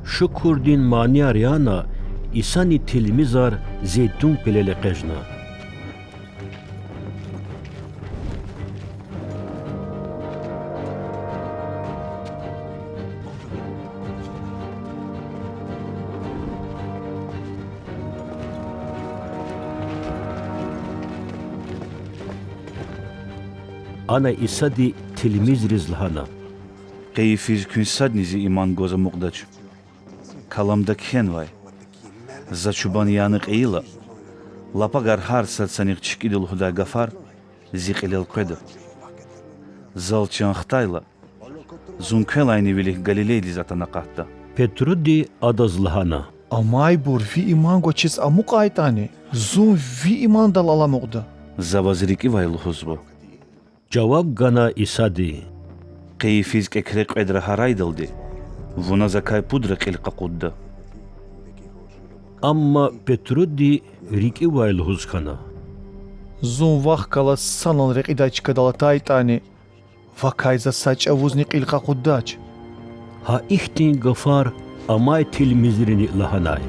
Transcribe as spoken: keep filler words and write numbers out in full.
Шукурдин манияр яна, Исани тилмизар Зейтун пелел экъечӀна. Ана Исади тилмизриз лагьана: Къейи физ куьн садни Зи иман гваз амукьдач? Каламда кхьенвай: За чубан яна кьейила, лапагар гьар сад санихъ чкӀида лугьудай гафар Зи кьилел къведа. Зал чан хтайла, Зун квелайни вилик Галилейдиз атана акъатда. Петруди Адаз лагьана: Амайбур Ви иман гвачиз амукьайтӀани, Зун Ви имандал аламукьда. За ваз рикӀивай лугьузва,– жаваб гана Исади,– къейи физ кӀекре кьведра гьарайдалди Вуна Закай пудра кьил къакъудда. Амма Петруди рикӀивай лугьуз хьана: Зун Вахъ галаз санал рекьидай чкадал атайтӀани, вакай за са чӀавузни кьил къакъуддач. Гьа ихьтин гафар амай тилмизрини лагьанай.